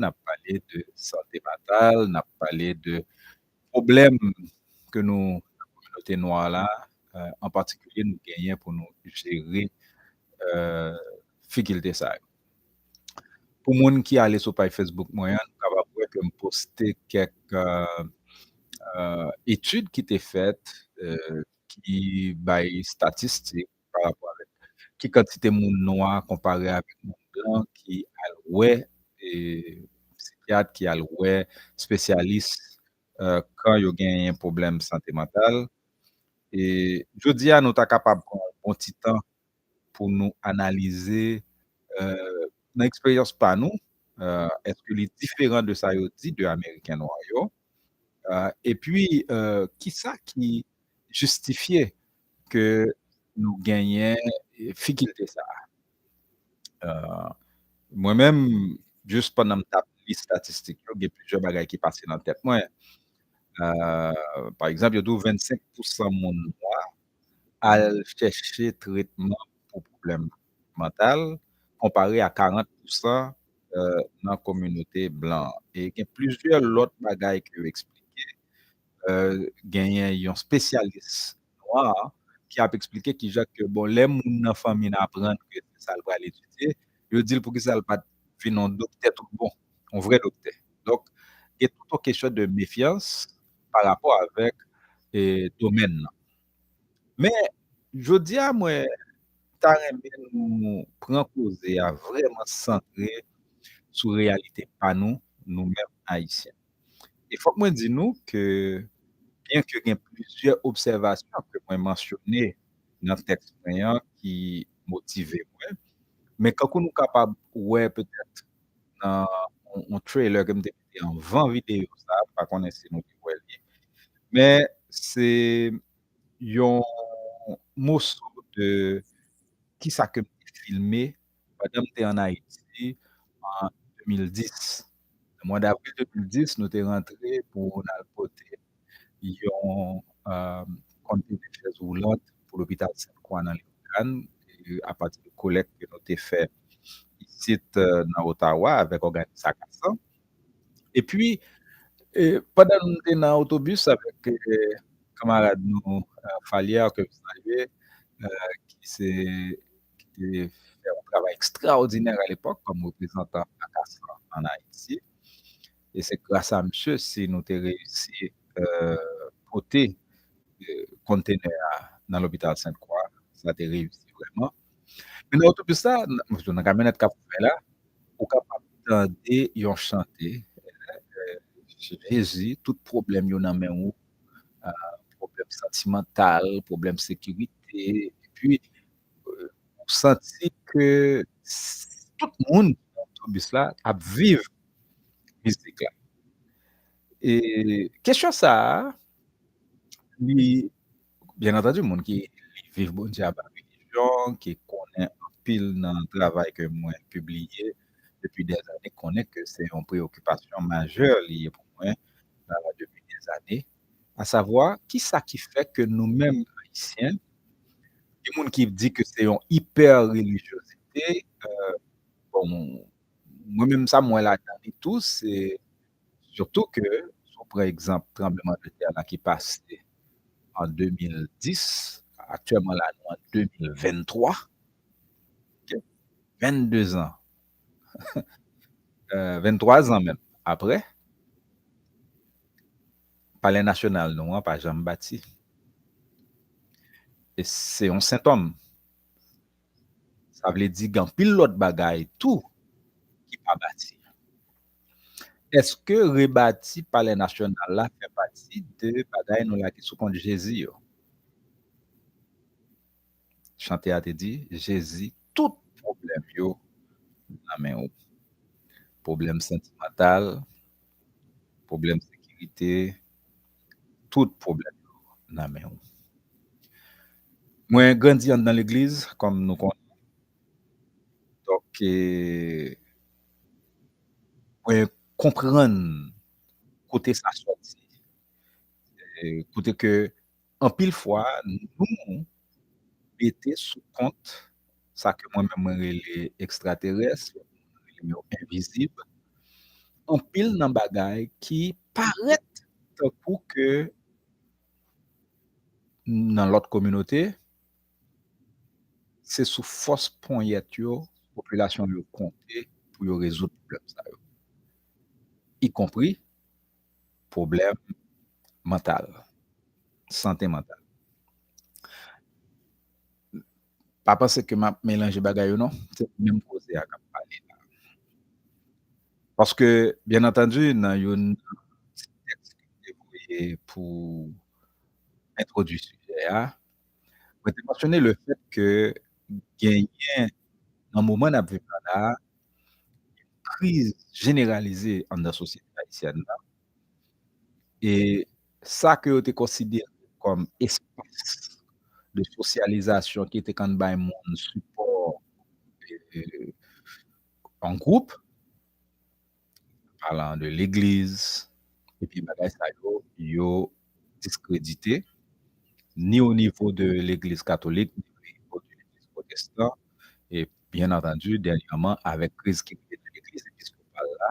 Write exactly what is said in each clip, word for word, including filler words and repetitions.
n ap pale de sante mantal, n ap pale de pwoblèm ke nou, nan kominote nwa la, euh, an patikilye, nou genyen pou nou jere euh, fikilte sa yo. Pou moun ki ale sou paj Facebook mwen an, nou kapab wè ke m poste kèk euh, euh, etid ki te fèt, euh, ki bay estatistik pa rapò avèk ki kantite moun nwa konpare avèk moun blan ki al wè e, sikyat, ki al wè espesyalis euh, kan yo genyen pwoblèm sante mantal. E jodi a, nou ta kapab pran yon bon ti tan pou nou analize euh, nan eksperyans pa nou, euh, èske li diferan de sa yo di de Ameriken nwa yo? Euh, epi, euh, kisa ki jistifye ke nou genyen fikilte sa a? Euh, mwen menm, jis pandan m t ap li estatistik yo, gen plizyè bagay ki pase nan tèt mwen. Euh, pa egzanp, yo di w vennsenk pousan moun nwa al chèche tretman pou pwoblèm mantal, konpare a karant pousan euh, nan kominote blan an. E gen plizyè lòt bagay ke yo eksplike. Euh, genyen yon espesyalis nwa ki ap eksplike kijan ke, bon, lè moun nan fanmi n aprann ke se sa l pral etidye, yo di l poukisa l pa t vin yon doktè tout bon, yon vrè doktè. Donk, gen tout yon kesyon de mefyans pa rapò avèk e, domèn nan. Men, jodi a, mwen ta renmen nou pran koze a vrèman santre sou reyalite pa nou, nou menm Ayisyen. E fòk mwen di nou ke, byen ke gen plizyè obsèvasyon ke mwen mansyone nan tèks mwen an ki motive mwen, men kankou nou kapab wè petèt nan yon, yon trailer ke m te mete anvan videyo sa, m pa konnen si nou te wè li, men se yon moso de kisa ke m te filme pandan m te ann Ayiti an de mil dis. Nan mwa davril de mil dis, nou te rantre pou n al pote yon euh, kontene chèz woulant pou lopital Sent Kwa nan Leogàn, e apati de kolèk ke nou te fè isit euh, nan Ottawa avèk òganis Akasan. Epi, e, pandan nou te nan otobis avèk e, kanmarad nou, euh, Falière, ke m salye, euh, ki se ki te fè yon travay ekstraòdinè alepòk kòm reprezantan Akasan ann Ayiti. E se gras a misye si nou te reyisi euh, pote euh, kontenè a nan lopital Sent Kwa. Sa te reyisi vrèman. Men nan otobis la, nan, nan kamyonèt k ap fè la, ou kapab tande yon chante, euh, Jezi, tout pwoblèm yo nan men ou, euh, pwoblèm santimantal, pwoblèm sekirite, epi euh, ou santi ke s- tout moun nan otobis la ap viv mizik la. E kesyon sa a, li, byen antandi, moun ki li viv Bondye a pa relijyon, ki konnen anpil nan travay ke mwen pibliye depi dèzane, konnen ke se yon preyokipasyon majè li ye pou mwen, euh, depi dèzane. Asavwa, kisa ki fè ke nou menm Ayisyen, gen moun ki di ke se yon ipè-relijyozite, euh, bon, mwen menm sa m wè ladan li tou, se sitou ke, si w pran egzanp tranblemanntè la ki pase an de mil dis, aktyèlman la nou an de mil venntwa, ok? Vennde zan, euh, venntwa zan menm, apre, Palè Nasyonal nou an pa janm bati. E se yon sentòm. Sa vle di gen anpil lòt bagay tou ki pa bati. Èske rebati Palè Nasyonal la fè pati de bagay nou lage sou kont Jezi yo? Chante a te di, Jezi, tout pwoblèm yo nan men ou. Pwoblèm santimantal, pwoblèm sekirite, tout pwoblèm yo nan men ou. Mwen grandi anndan legliz, kòm nou konnen. Donk, e, mwen konprann kote sa sòti. E, kote ke anpil fwa, nou mete sou kont sa ke mwen menm mwen rele ekstraterès, mwen rele yo envizib, anpil nan bagay ki parèt tankou ke nan lòt kominote, se sou fòs ponyèt yo, popilasyon yo konte pou yo rezoud pwoblèm sa yo, ikonpri pwoblèm mantal, sante mantal. Pa panse ke m ap melanje bagay yo, non. Se menm koze a k ap pale la. Paske, byen antandi, nan youn nan ti tèks ke m te voye pou entwodui sijè a, mwen te mansyone le fèt ke genyen, nan moman n ap viv la la, yon kriz jeneralize anndan sosyete ayisyèn nan. E sa ke yo te konsidere kòm espas de sosyalizasyon ki te konn bay moun sipò, e, an gwoup, palan de legliz, epi bagay sa yo, yo diskredite, ni o nivo de legliz katolik, ni o nivo de legliz pwotestan, e byen antandi, dènyèman, avèk kriz ki rive nan legliz episkopal la,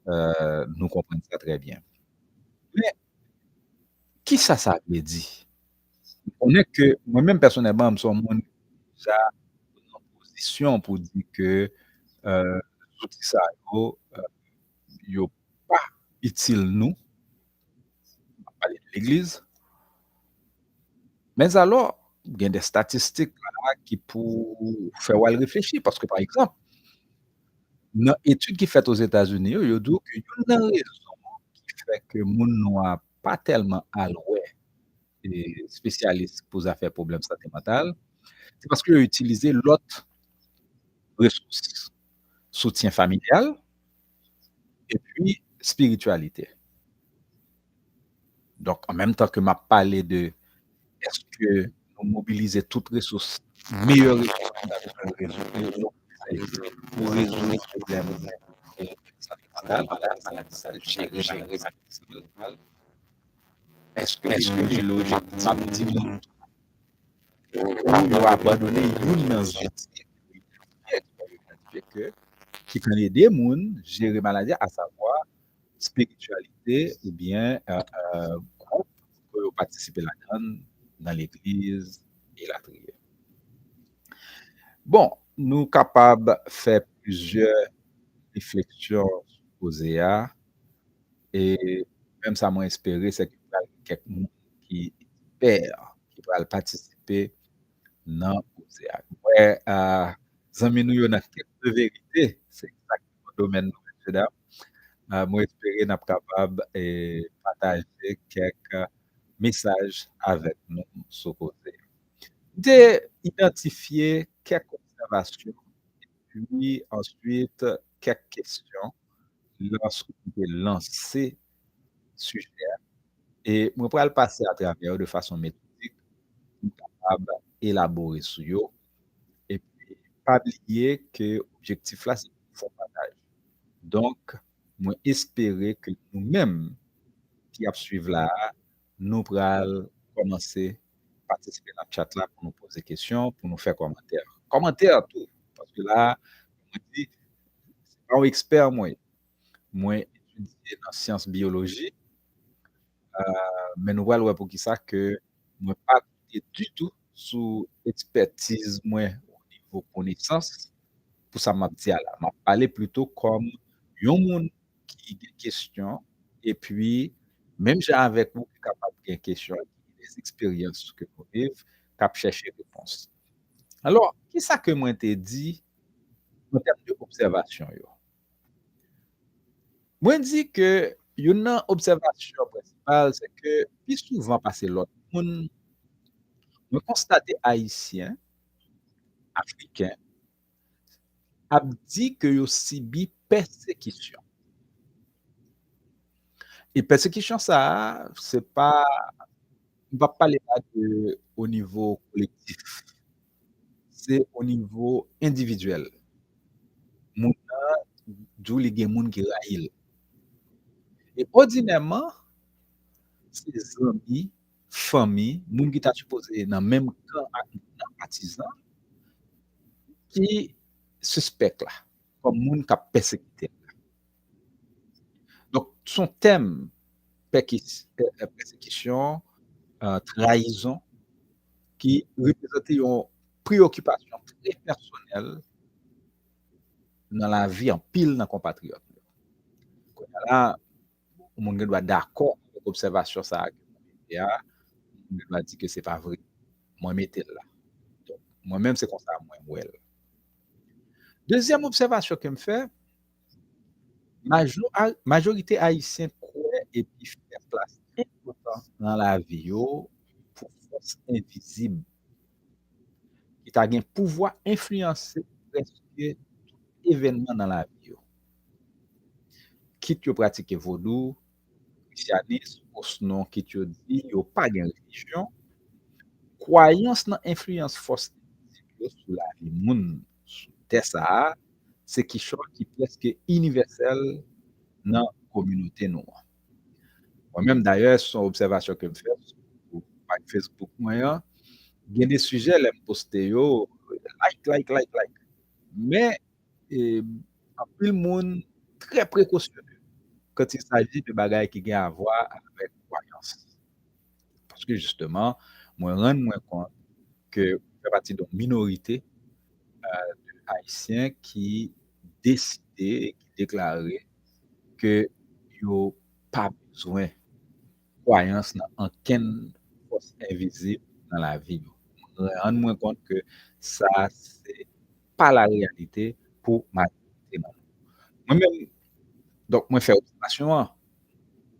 euh, nou konprann sa trè byen. Men, kisa sa vle di? M konnen ke mwen menm pèsonèlman, m se yon moun ki deja nan pozisyon pou di ke, euh, zouti sa yo, euh, yo pa itil nou. M ap pale de legliz. Men alò, gen de statistik la ki pou fè w al reflechi, paske, pa egzanp, nan etid ki fèt Ozetazini yo, yo di w ke youn nan rezon ki fè ke moun nwa pa tèlman al wè, e, espesyalis pou zafè pwoblèm sante mantal, se paske yo itilize lòt resous, soutyen familyal, epi espirityalite. Donk, an menm tan ke m ap pale de èske nou mobilize tout resous, meyè resous nou ta bezwen rezoud pou rezoud pwoblèm sante mantal, maladi sa, jere maladi sante mantal, èske li lojik m ap di moun pou yo abandone youn nan zouti ke ki konn ede moun jere maladi a, asavwa espirityalite oubyen, euh, euh, gwoup ke yo patisipe ladan l nan legliz, elatriye. Bon, nou kapab fè plizyè refleksyon sou koze a, e menm sa mwen espere, se ke pral gen kèk moun ki espè, ki pral patisipe nan koze a. M wè, euh, zanmi nou yo nan Kèt de Verite, se egzakteman domèn nou, mesye dam. Euh, mwen espere n ap kapab, eh, pataje kèk mesaj avèk nou sou koze. M te idantifye kèk obsèvasyon, epi answit kèk kesyon, lòske m te lanse sijè a. E mwen pral pase atravè yo de fason metodik pou m kapab elabore sou yo. Epi, pa bliye ke objektif la, se pou fè yon pataj. Donk, mwen espere ke nou menm ki ap swiv la a, nou pral kòmanse patisipe nan chat la pou nou poze kesyon, pou nou fè kòmantè. Kòmantè tou, paske la, mwen di, se pa yon ekspè mwen ye. Mwen etidye nan syans byoloji, euh, men nou pral wè poukisa ke mwen pa konte ditou sou ekspètiz mwen o nivo konesans pou sa m ap di a la. M ap pale plito kòm yon moun ki gen kesyon, epi menm jan avèk ou ki kapab gen kesyon, ki gen de eksperyans ke nou viv, k ap chèche repons. Alò, kisa ke mwen te di an tèm de obsèvasyon yo? Mwen di ke youn nan obsèvasyon prensipal, se ke pi souvan pase lòt moun, mwen konstate Ayisyen, Afriken, ap di ke yo sibi pèsekisyon. E pèsekisyon sa a, se pa, m p ap pale la de o nivo kolektif. Se o nivo endividyèl. Moun nan di w li gen moun ki rayi l. E òdinèman, se zanmi, fanmi, moun ki ta sipoze nan menm kan ak moun nan, patizan, ki sispèk la, kòm moun k ap pèsekite l la. se yon tèm pèkis- pè- pèsekisyon, eh, trayizon, ki reprezante yon preyokipasyon trè pèsonèl nan lavi anpil nan konpatriyòt yo. Kounye a la, yon moun gen dwa dakò avèk obsèvasyon sa a ke mwen mete a, yon moun gen dwa di ke se pa vre. Mwen mete l la. Donk, mwen menm, se konsa mwen wè l. Dezyèm obsèvasyon ke m fè, majo- a- majorite Ayisyen kwè epi fè plas enpòtan nan lavi yo pou fòs envizib ki ta gen pouvwa enfliyanse prèske tout evènman nan lavi yo. Kit yo pratike vodou, krisyanis, osnon kit yo di yo pa gen relijyon, kwayans nan enfliyans fòs envizib yo sou lavi moun sou tè sa a, se kichòy ki prèske inivèsèl nan kominote nou an. Mwen menm, dayè, se yon obsèvasyon ke m fè sou paj Facebook mwen an. Gen de sijè, lè m poste yo, like, like, like, like. Men, e, anpil moun trè prekosyone quand il s'agit de bagay ki gen avwa avèk kwayans. Paske, jisteman, mwen rann mwen kont ke m fè pati de yon minorite, eh, de Ayisyen ki deside, ki deklare ke yo pa bezwen kwayans nan ankenn fòs envizib nan lavi yo. Mwen rann mwen kont ke sa se pa lareyalite pou majorite nan nou. Mwen menm, donk, mwen fè obsèvasyon an.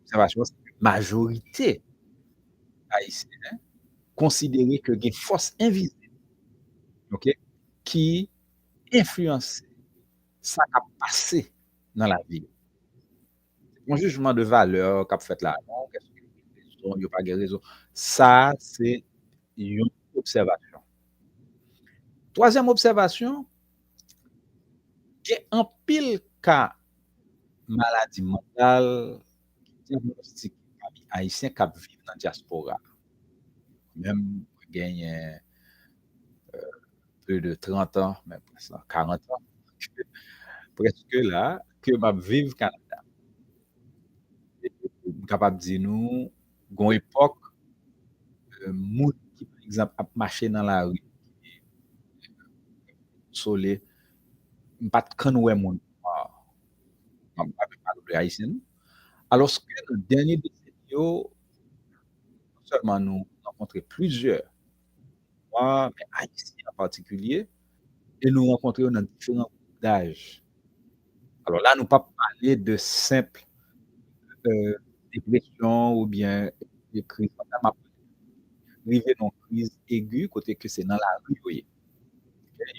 Obsèvasyon an, se ke majorite Ayisyen konsidere ke gen fòs envizib, ok, ki enfliyanse sa k ap pase nan lavi yo. Se yon jijman de valè k ap fèt la, non, èske yo gen rezon, yo pa gen rezon. Sa, se yon obsèvasyon. Twazyèm obsèvasyon, gen anpil ka maladi mantal ki dyagnostike pami Ayisyen k ap viv nan dyaspora. Menm mwen genyen, euh, plus de trente ans, men prèske karant an, prèske la, ke m ap viv Kanada. E m kapab di nou, gon epòk, euh, moun ki, pa egzanp, ap mache nan lari, sole, m pa t konn wè moun nwa. M ap pale de Ayisyen, non? Alòske nan dènye deseni yo, non sèlman nou rankontre plizyè nwa, men Ayisyen an patikilye, e nou rankontre yo nan diferan gwoup daj. Alò la, nou p ap pale de senp, euh, depresyon oubyen de kriz mantal, m ap rive nan yon kriz egi kote ke se nan lari yo ye.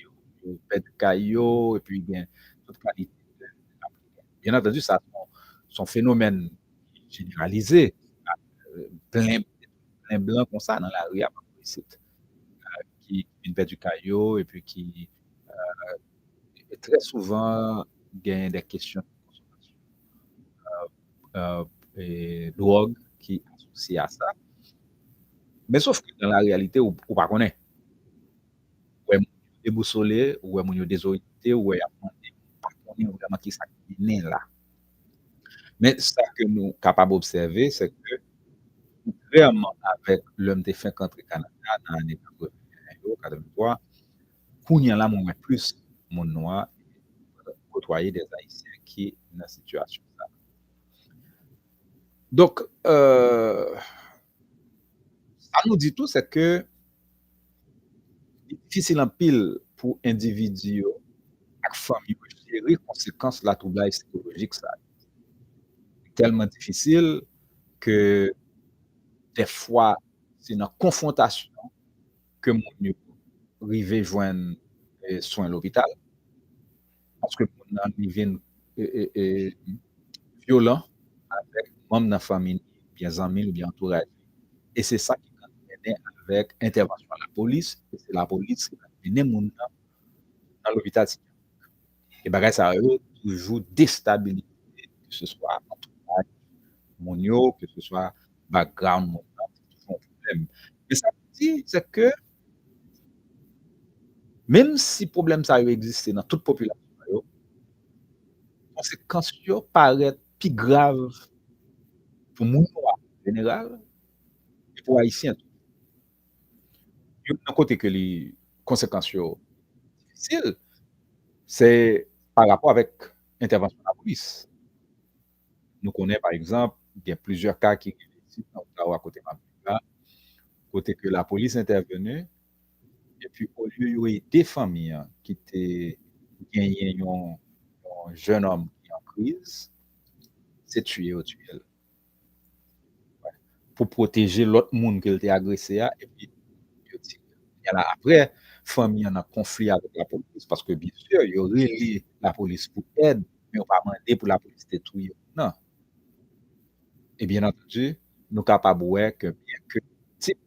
Yo, yo pèdi kay yo, epi gen tout kalite de. Byen antandi, sa se yon, se yon fenomèn ki jeneralize. Plen, plen blan konsa nan lari a, isit, euh, ki, ki vin pèdi kay yo, epi ki, euh, trè souvan genyen de kesyon de konsomasyon, euh, euh, e dwòg ki asosye a sa. Men sof ke nan la reyalite, ou, ou pa konnen. Ou wè moun yo debousole, ou wè moun yo dezoryante, ou wè y ap mande, ou pa konnen vrèman ki sa k mennen la. Men sa ke nou kapab obsève, se ke, kontrèman avèk lè m te fenk antre Kanada nan ane katreven yo, katreven twa, kounye a la, mwen wè plis moun nwa, kotwaye de Ayisyen ki nan sitiyasyon sa. Donk, euh, sa nou di tou, se ke li difisil anpil pou endividi yo ak fanmi yo jere konsekans latwoublay sikolojik sa yo. Li tèlman difisil ke dèfwa, se nan konfwontasyon ke moun yo rive jwenn, eh, swen lopital. Paske moun nan li vin, eh, eh, eh, vyolan avèk manm nan fanmi li, oubyen zanmi l, oubyen antouraj li. E se sa ki konn mennen avèk entèvansyon lapolis, e se lapolis ki konn mennen moun nan nan lopital sikatrik. E bagay sa yo toujou destabilize, ke se swa antouraj moun yo, ke se swa background moun nan, se toujou yon pwoblèm. Men sa m di, se ke menm si pwoblèm sa yo egziste nan tout popilasyon yo, konsekans yo parèt pi grav pou moun nwa an jeneral, e pou Ayisyen tou. Youn nan kote ke li, konsekans yo difisil, se pa rapò avèk entèvansyon lapolis. Nou konnen, pa egzanp, gen plizyè ka ki rive isit nan Ottawa kote m ap viv la, kote ke lapolis entèveni, epi olye yo ede fanmi an ki te genyen yon, yon jennonm ki an kriz, se tiye yo tiye l. Pou pwoteje lòt moun ke l te agrese a, epi yo tire. Kounye a la, apre, fanmi an nan konfli avèk lapolis, paske byen si, yo rele lapolis pou èd, men yo pa mande pou lapolis te touye moun nan. E byen antandi, nou kapab wè ke byen ke tip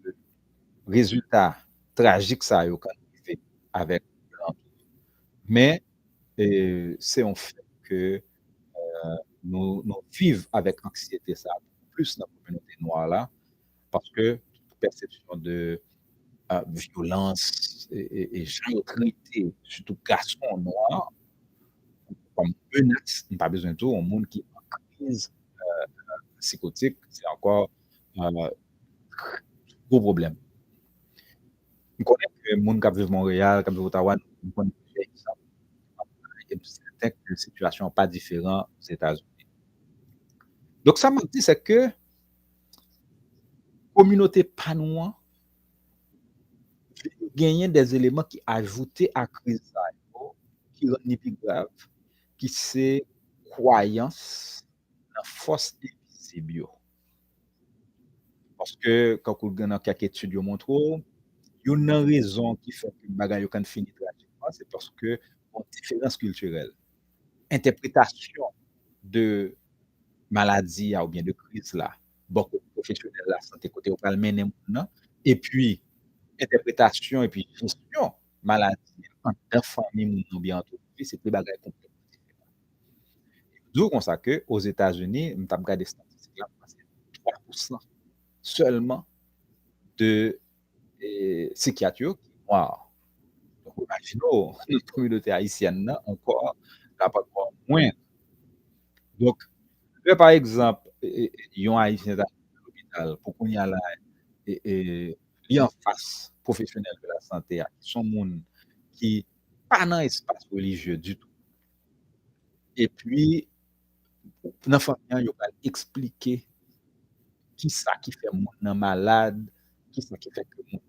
de rezilta trajik sa yo ka rive avèk blan tou, men e, se yon fèt ke, e, nou, nou viv avèk anksyete sa a plis nan kominote nwa la, paske pèsepsyon de, e, vyolans e, e, e jan yo trete, sitou gason nwa, kòm menas, m pa bezwen di w, yon moun ki an kriz, e, e, sikotik, se ankò, e, gwo pwoblèm. M konnen ke moun k ap viv Monreyal, k ap viv Ottawa, nou konnen plizyè egzanp. E m sèten ke sitiyasyon an pa diferan Ozetazini. Donk, sa m ap di, se ke kominote pa nou an vin genyen de eleman ki ajoute a kriz sa yo, ki rann li pi grav, ki se kwayans nan fòs envizib yo. Paske, kankou gen nan kèk etid yo montre w, youn nan rezon ki fè ke bagay yo konn fini trajikman, se paske yon diferans kiltirèl. Entèpretasyon de maladi a oubyen de kriz la, bò kote pwofesyonèl lasante, kote yo pral mennen moun nan, epi entèpretasyon epi jesyon maladi a anndan fanmi moun nan oubyen antrepriz, se de bagay konplètman diferan. Di w konsa ke Ozetazini, m t ap gade estatistik la, m panse twa pousan sèlman de, e, sikyat yo ki nwa. Donk, imajine w, nou kominote ayisyèn nan ankò, l ap ankò mwen. Donk, lè pa egzanp, e, e, yon Ayisyen ta lopital, pou kounye a la, e, e, li anfas pwofesyonèl de lasante a, ki se yon moun ki pa nan espas relijye ditou. Epi, nan fanmi an, yo pral eksplike kisa ki fè moun nan malad, kisa ki fè ke moun nan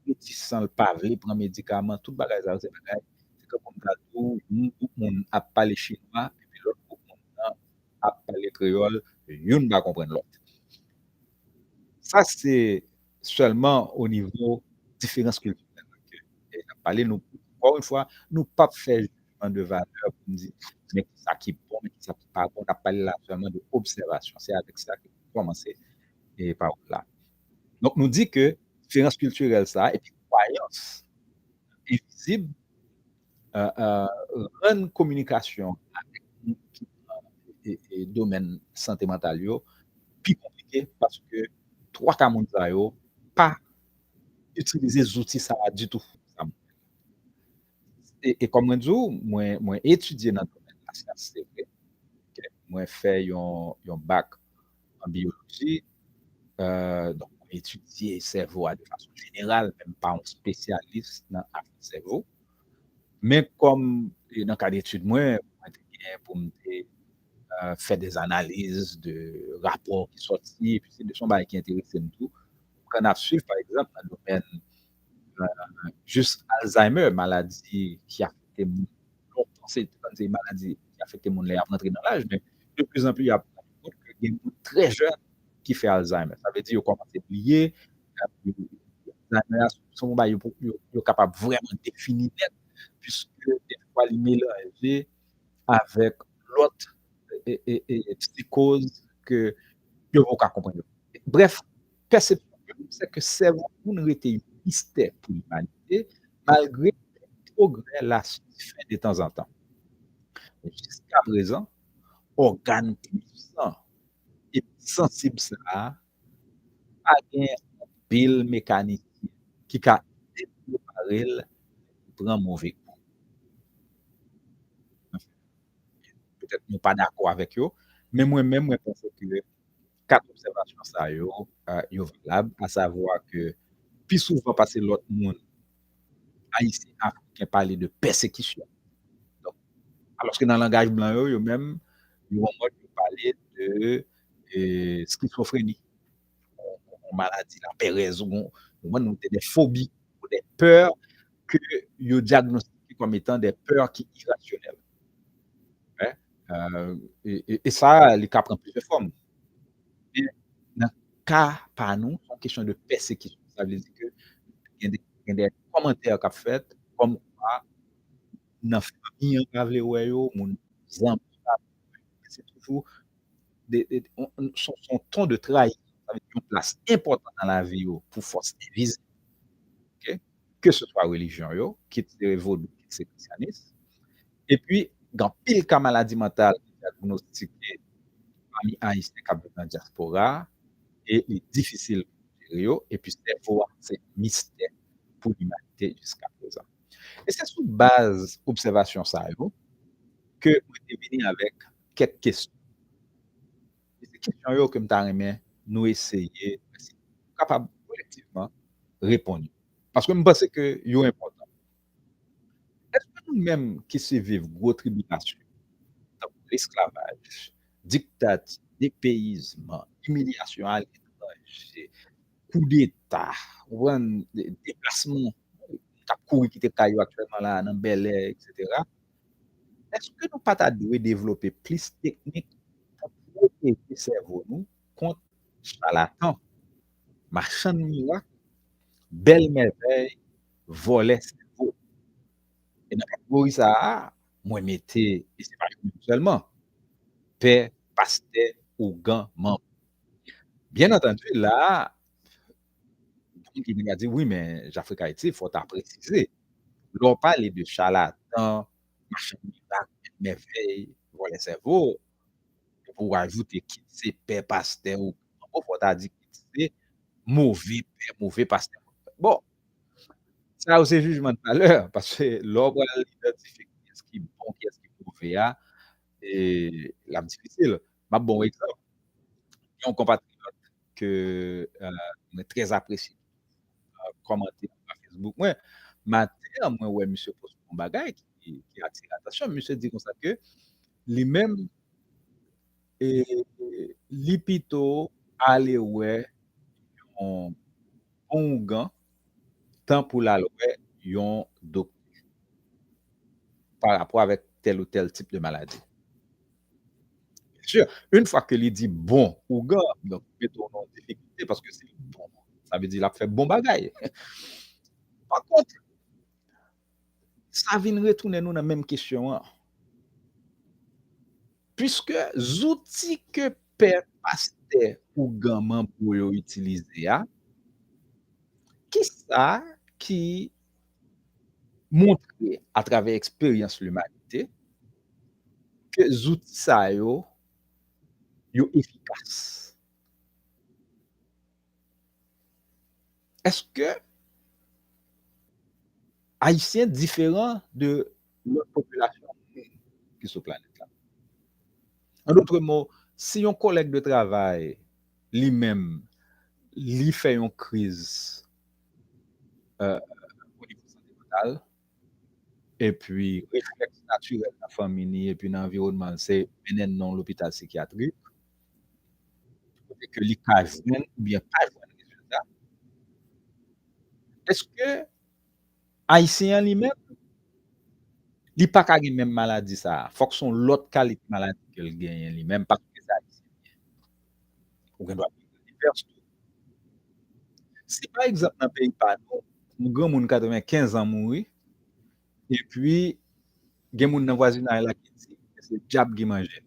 retisan, l pa vle pran medikaman, tout bagay sa yo, se bagay, se tankou m ta di w, yon gwoup moun ap pale chinwa, epi lòt gwoup moun nan ap pale kreyòl, youn pa konprann lòt. Sa se sèlman o nivo diferans kiltirèl ke, e, n ap pale, nou, ankò yon fwa, nou p ap fè jijman de valè pou n di, men kisa ki bon, men kisa ki pa bon, n ap pale la sèlman de obsèvasyon. Se avèk sa ke nou kòmanse, e, pawòl la. Donk, nou di ke diferans kiltirèl sa a, epi kwayans envizib, e, e, rann kominikasyon avèk moun ki nan, e, e, domèn sante mantal yo pi konplike, paske twa ka moun sa yo pa itilize zouti sa a ditou. E, e kòm mwen di w, mwen, mwen etidye nan domèn lasyans, se vre. Ok? Mwen fè yon, yon bak an biyoloji. E, donk, mwen etidye sèvo a de fason jeneral, men m pa yon espesyalis nan afè sèvo. Men kòm, e, nan kad etid mwen, mwen te gen pou m te, e, fè de analiz de rapò ki sòti, epi se de, se yon bagay ki enterese m tou. Kan n ap swiv, pa egzanp, nan domèn, e, jis Alzheimer, maladi ki afekte moun lontan, se, se maladi ki afekte moun lè y ap rantre nan laj, men de plus en plus, y ap rann yo kont ke gen moun trè jèn ki fè Alzheimer. Sa vle di yo kòmanse bliye, Alzheimer a se yon bagay yo, yo, yo kapab vrèman defini nèt, piske defwa li melanje avèk lòt, e, e, e, psikoz ke yo poko ka konprann yo. Brèf, pèsepsyon ke m, se ke sèvo moun rete yon mistè pou limanite, malgre pwogrè lasyans fè detanzantan. Jiskaprezan, ògàn pwisan e sansib sa a pa gen anpil mekanisyen ki ka ede repare l lè li pran move kou. Petèt nou pa dakò avèk yo, men mwen menm, mwen panse ke kat obsèvasyon sa yo, euh, yo valab, asavwa ke pi souvan pase lòt moun, Ayisyen Afriken pale de pèsekisyon. Donk, alòske nan langaj blan yo, yo menm, yo an mòd yo pale de, euh, skizofreni, yon, yon maladi laperèz, ou konprann, nou te de fobi, de pè ke yo dyagnostike kòm etan de pè ki irasyonèl. Hein? Euh, e, e, e sa, li ka pran plizyè fòm. Men nan ka pa nou, se yon kesyon de pèsekisyon. Sa vle di ke gen de, gen de kòmantè k ap fèt, kòmkwa nan fanmi an pa vle wè yo, moun zanmi pa vle wè yo. Se toujou de, de, on, on, son, son ton de trayizon. Sa vle di yon plas enpòtan nan lavi yo pou fòs envizib. Ok? Ke se swa relijyon yo, kit se vodou, kit se kristyanis. Epi, gen anpil ka maladi mantal ki dyagnostike pami Ayisyen k ap viv nan dyaspora a, e li difisil pou jere yo, epi sèvo a se mistè pou limanite jiska prezan. E se sou baz obsèvasyon sa yo ke mwen te vini avèk kèk kesyon. E se kesyon yo ke m ta renmen nou eseye kapab kolektivman reponn yo. Paske m panse ke yo enpòtan. Èske nou menm ki siviv gwo tribilasyon, tankou lesklavaj, diktati, depeyizman, imilyasyon aletranje, koudeta, ou konprann, de-, deplasman, moun k ap kouri kite kay yo aktyèlman la a nan Bèlè, etsetera. Èske nou pa ta dwe devlope plis teknik pou pwoteje sèvo nou kont chalatan, machann mirak, bèl mèvèy, vòlè sèvo? E nan kategori sa a, mwen mete, e se pa yo menm sèlman, pè, pastè, ougan, manbo. Byen antandi, la a, gen moun ki vin di, wi, men Jafrik Ayiti, fò w ta presize. Lè w pale de chalatan, machann mirak, mèvèy, vòlè sèvo, epi w ajoute kit se pè, pastè, ougan, manbo, fò w ta di kit se move pè, move pastè. Bon, sa yo se jijman de valè, paske lè w pral idantifye kiyès ki bon, kiyès ki move a, e l ap difisil. M ap ba w yon egzanp. Yon konpatriyòt ke, euh, mwen trè apresye, euh, kòmante anba Facebook mwen. Maten an, mwen wè misye poste yon bagay ki, ki atire atansyon m. Misye di konsa ke li menm, e, li pito ale wè yon bon ougan tan pou l al wè yon doktè pa rapò avèk tèl ou tèl tip de maladi. Byen si, yon fwa ke li di bon ougan, donk, mete w nan difikilte paske se bon. Sa vle di l ap fè bon bagay. Pa kont, sa vin retounen nou nan menm kesyon an. Piske zouti ke pè, pastè, ougan, manbo yo itilize a, kisa ki montre atravè eksperyans limanite ke zouti sa yo, yo efikas? Èske Ayisyen diferan de lòt popilasyon moun ki sou planèt la? An dòt mo, si yon kolèg de travay, li menm, li fè yon kriz, euh, o nivo sante mantal, epi reflèks natirèl nan fanmi li, epi nan anviwònman l, se mennen l nan yon lopital sikyatrik, kote ke li ka jwenn oubyen pa jwenn rezilta, èske Ayisyen an li menm, li pa ka gen menm maladi sa a? Fòk se yon lòt kalite maladi ke l genyen li menm, paske se Ayisyen li ye. Ou gen dwa gen divès tou. Si, pa egzanp, nan peyi pa nou, yon granmoun katrevenkenz an mouri, epi gen moun nan vwazinay la ki di se dyab ki manje l.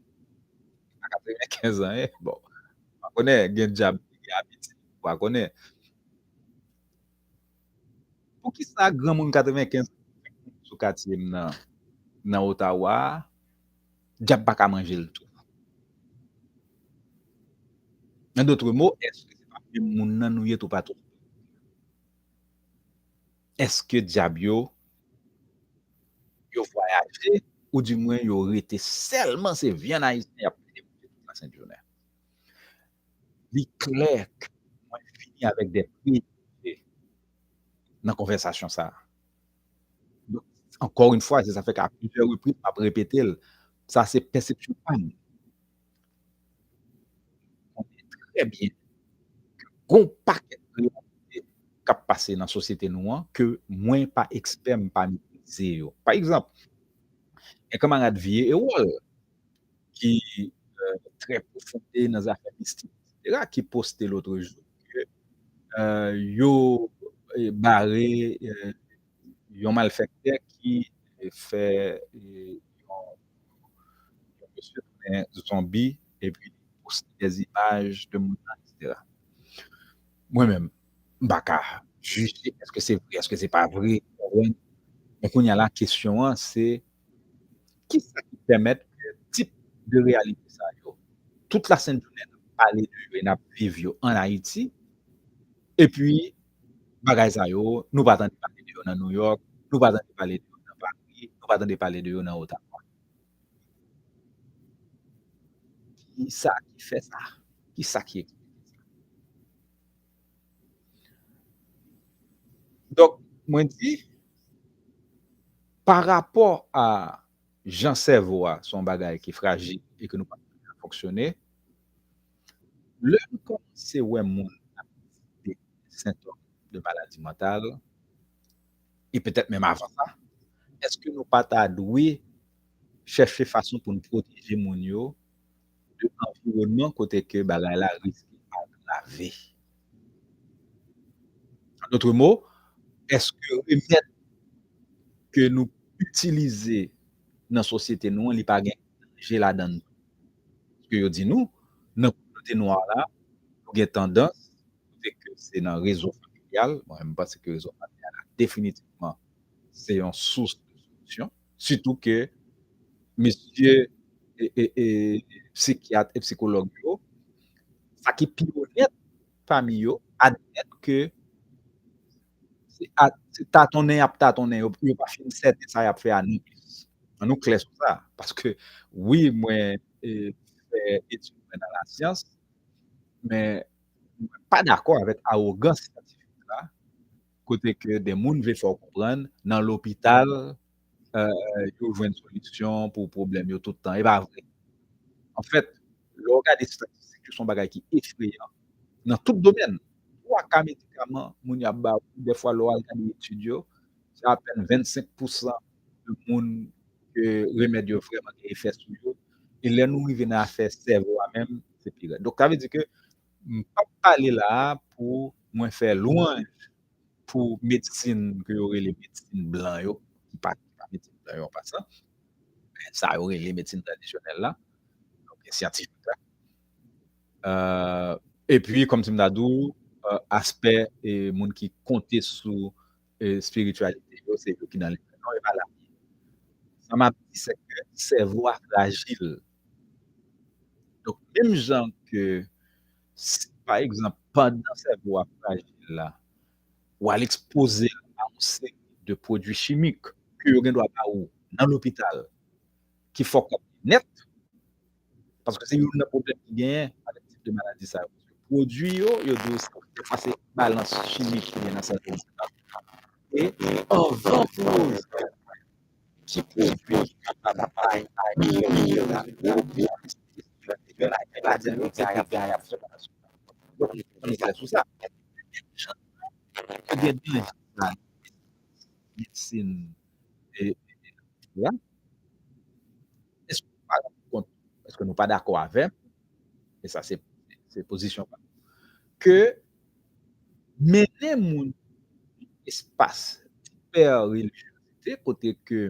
A katrevenkenz an, e, bon, pa konnen, gen dyab ki gen abitid, pa konnen. Poukisa granmoun katrevenkenz sou katye m nan, nan Ottawa a, dyab pa ka manje l tou? An dòt mo, èske se pa menm moun nan nou ye tou patou? Èske dyab yo, yo vwayaje, oudimwen yo rete sèlman se vyann ayisyen y ap plede manje tout lasentjounen? Li klè ke mwen fini avèk de prejije nan konvèsasyon sa a. Donk, encore une fois, se sa fè ke a plizyè repriz, m ap repete l, sa se pèsepsyon pa m. Konnen trè byen ke gon pakèt reyalite k ap pase nan sosyete nou an ke mwen pa ekspè, m pa metrize yo. Pa egzanp, gen kanmarad Vieux Erol ki, euh, trè pwofonde nan zafè mistik, et cetera, ki poste lòt jou ke, euh, yo, eh, bare, euh, yon malfektè ki, eh, fè, eh, yon, yon mesye tounen zonbi epi li poste de imaj de moun nan, et cetera. Mwen menm, m pa ka jije èske se vre, èske se pa vre, w konprann? Men kounye a la, kesyon an, se kisa ki pèmèt ke tip de reyalite sa yo, tout lasent jounen n ap pale de yo e n ap viv yo ann Ayiti, epi bagay sa yo, nou pa tande pale de yo nan Nouyòk, nou pa tande pale de yo nan Pari, nou pa tande pale de yo nan Otawa. Kisa ki fè sa? Kisa ki eksplike sa? Donk, mwen di, pa rapò a jan sèvo a se yon bagay ki frajil e ke nou pa ka fonksyone, lè nou kòmanse wè moun ap de sentòm de maladi mantal, e petèt menm avan sa, èske nou pa ta dwe chèche fason pou n pwoteje moun yo de anviwònman kote ke bagay la riske agrave? An dòt mo, èske remèd ke nou itilize nan sosyete nou an, li pa gen danje ladan l? Paske yo di nou, nan kominote nwa la, nou gen tandans, kote ke se nan rezo familyal, mwen, m panse ke rezo familyal la, definitivman, se yon sous de solisyon. Sitou ke mesye e, e, e, psikyat e psikològ yo, sa ki pi onèt pami yo, admèt ke se a, se tatonnen y ap tatonnen, yo, yo pa fin sèten sa y ap fè a non plis. Ann nou klè sou sa. Paske, wi, mwen, e, fè etid mwen nan lasyans, men mwen pa dakò avèk awogans syantifik la, kote ke de moun vle fè w konprann, nan lopital, euh, yo jwenn solisyon pou pwoblèm yo tout tan. E pa vre. Anfèt, lè w gade estatistik yo, se yon bagay ki efreyan. Nan tout domèn, twa ka medikaman moun yo ap ba ou, dèfwa lè w al gade etid yo, se apèn vennsenk pousan de moun ke remèd yo vrèman gen efè sou yo. E lè nou rive nan afè sèvo a menm, se pi rèd. Donk, sa vle di ke m p ap pale la a pou mwen fè lwanj pou medsin ke yo rele medsin blan yo, ki pa, ki pa medsin blan yo an pasan, men sa yo rele medsin tradisyonèl la, donk syantifik la. Euh, epi, kòmsi m ta di w, euh, aspè, e, moun ki konte sou, e, espirityalite yo, se yo ki nan lefè. Non, e pa la. Sa m ap di, se ke sèvo a frajil. Donk, menm jan ke, si, pa egzanp, pandan sèvo a frajil la, w al ekspoze l a yon seri de pwodui chimik ke yo gen dwa ba ou nan lopital, ki fòkòp nèt, paske se youn nan pwoblèm ki genyen avèk tip de maladi sa yo. Pwodui yo, yo di w sa, dèfwa se balans chimik ki gen nan sèvo a. E anvan pou yo jwenn ki pwodui ki kapab bay milyon dola, gwo biznis, sou sa. Yo gen danje sa, medsin, e, e, la. Èske nou pa rann kont, èske nou pa dakò avè m? E sa se, se pozisyon pa m. Ke mennen moun espas ipè relijyozite kote ke,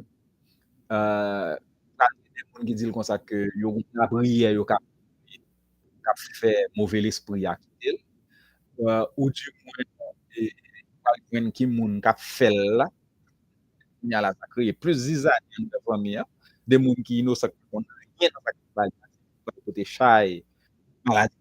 euh, pral gen de moun ki di l konsa ke yo gen lapriyè yo ka, k ap fè move lespri a kite l, euh, ou di mwen, e, pral jwenn ki moun k ap fè l la, kounye a la, sa kreye plis zizani anndan fanmi an, de moun ki inosan, ki pa konn anyen nan sa k ap pale a, pral pote chay maladi